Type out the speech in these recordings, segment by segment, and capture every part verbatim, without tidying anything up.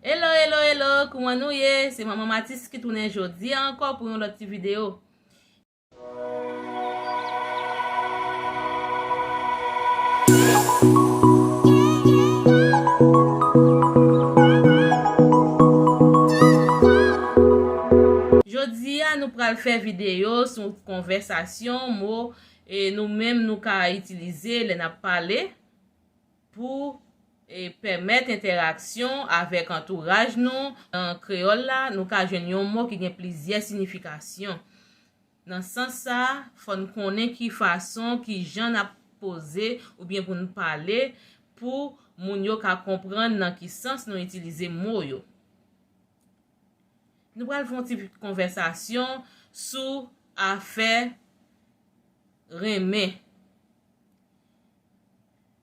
Hello, hello, hello, kouman nou ye? Se Manman Matis ki tounen jodi a ankò pou yon lòt ti videyo. Jodi a, nou pral fè videyo sou konvèsasyon, mo, e nou menm nou ka itilize lè n ap pale pou, e, pèmèt entèraksyon avèk antouraj nou. Nan kreyòl la, nou ka jwenn yon mo ki gen plizyè siyifikasyon. Nan sans sa, fò n konnen ki fason, ki jan n ap poze oubyen pou n pale pou moun yo ka konprann nan ki sans nou itilize mo yo. Nou pral fè yon ti konvèsasyon sou afè renmen.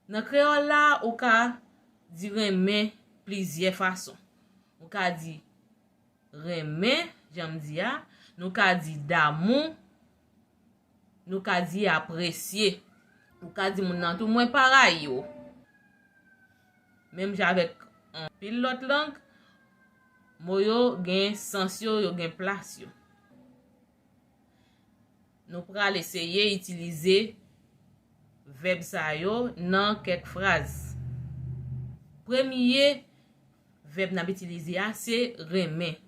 Nan kreyòl la, ou ka di renmen plizyè fason. Ou ka di renmen, jan m di a, nou ka di damou, nou ka di apresye. Ou ka di moun nan tou, mwen pa rayi w. Menm jan avèk anpil lòt lang, mo yo gen sans yo, yo gen plas yo. Nou pral eseye itilize vèb sa yo nan kèk fraz. Premye vèb n ap itilize a se renmen.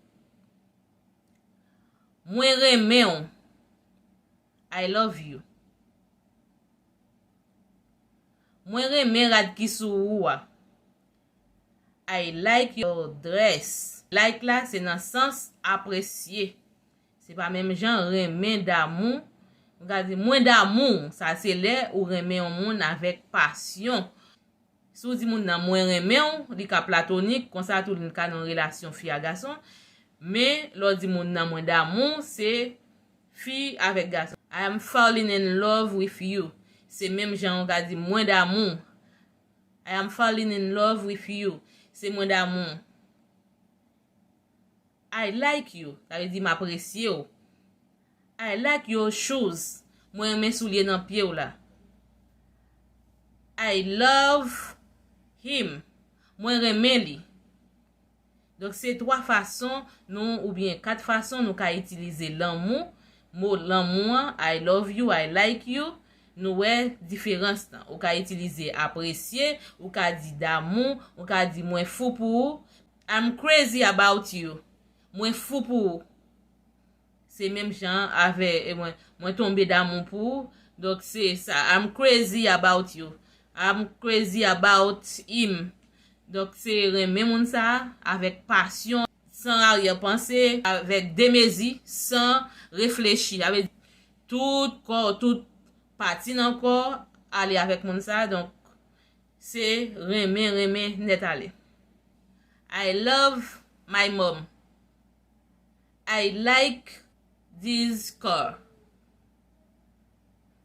Mwen renmen w. I love you. Mwen renmen rad ki sou ou a. I like your dress. Like la, se nan sans apresye. Se pa menm jan renmen, damou. Ou ka di, mwen damou w. Sa se lè ou renmen yon moun avèk pasyon. Si w di moun nan, mwen renmen w, li ka platonik, konsa tou li ka nan yon relasyon fi a gason. Men, lè w di moun nan, mwen damou w, se fi avèk gason. I am falling in love with you. Se menm jan ou ka di, mwen damou w. I am falling in love with you. Se mwen damou w. I like you. Sa vle di, m apresye w. I like your shoes. Mwen renmen soulye nan pye w la. I love him. Mwen renmen li. Donk, se twa fason nou, oubyen kat fason nou ka itilize lanmou. Mo lanmou an, I love you, I like you. Nou wè diferans lan. Ou ka itilize apresye, ou ka di damou, ou ka di mwen fou pou ou. I'm crazy about you. Mwen fou pou ou. Se menm jan avè, e, mwen, mwen tonbe damou pou ou. Donk, se sa. I'm crazy about you. I'm crazy about him. Donk, se renmen moun sa a avèk pasyon, san aryè panse, avèk demezi, san reflechi. Sa vle di, tout kò, tout pati nan kò ale avèk moun sa a. Donk, se renmen, renmen nèt ale. I love my mom. I like this car.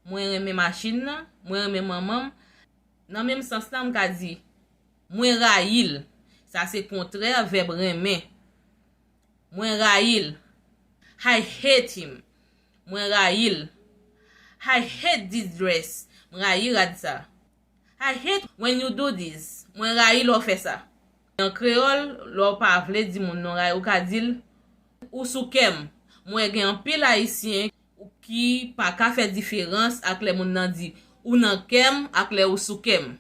Mwen renmen machin nan, mwen renmen manman m. Nan menm sans lan, m ka di, mwen rayi l. Sa se kontrè vèb renmen. Mwen rayi l. I hate him. Mwen rayi l. I hate this dress. Mwen rayi rad sa. I hate when you do this. Mwen rayi lè w fè sa. Nan kreyòl, lè w pa vle di moun nan w rayi, ou ka di l, ou sou kè m. Mwen wè gen anpil Ayisyen ki pa ka fè diferans ak lè moun nan di, ou nan kè m, ak lè ou sou kè m.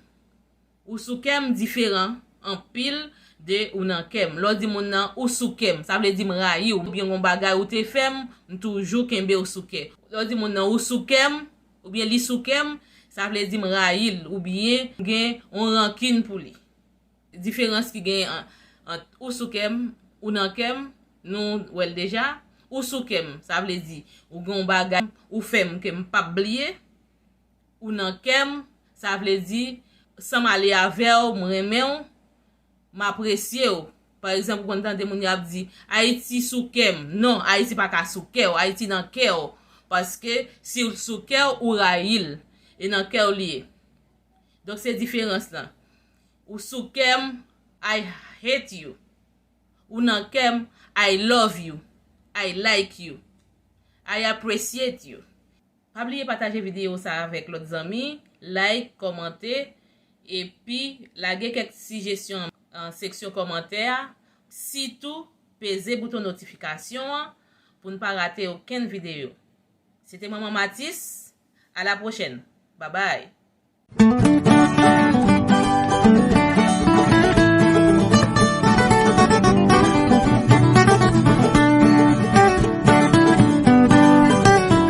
Ou sou kè m diferan anpil de ou nan kè m. Lè w di moun nan, ou sou kè m, sa vle di m rayi w, oubyen gon bagay ou te fè m, m toujou kenbe w sou kè. Lè w di moun nan, ou sou kè m, oubyen li sou kè m, sa vle di m rayi l, oubyen m gen yon rankin pou li. Diferans ki gen an-, ant ou sou kè m, ou nan kè m, nou wè l deja. Ou sou kè m, sa vle di ou gen yon bagay ou fè m ke m p ap bliye. Ou nan kè m, sa vle di, san m ale avè w, m renmen w, m apresye w. Pa egzanp, ou konn tande moun yo ap di, Ayiti sou kè m. Non, Ayiti pa ka sou kè w, Ayiti nan kè w. Paske si l sou kè w, ou rayi l. E nan kè w li ye. Donk, se diferans lan. Ou sou kè m, I hate you. Ou nan kè m, I love you. I like you. I appreciate you. Pa bliye pataje videyo sa avèk lòt zanmi, like, kòmante, epi lage kèk sijesyon nan seksyon kòmantè a Sitou, peze bouton notifikasyon an pou n pa rate okenn videyo. Se te Manman Matis. A la pwochèn. Babay.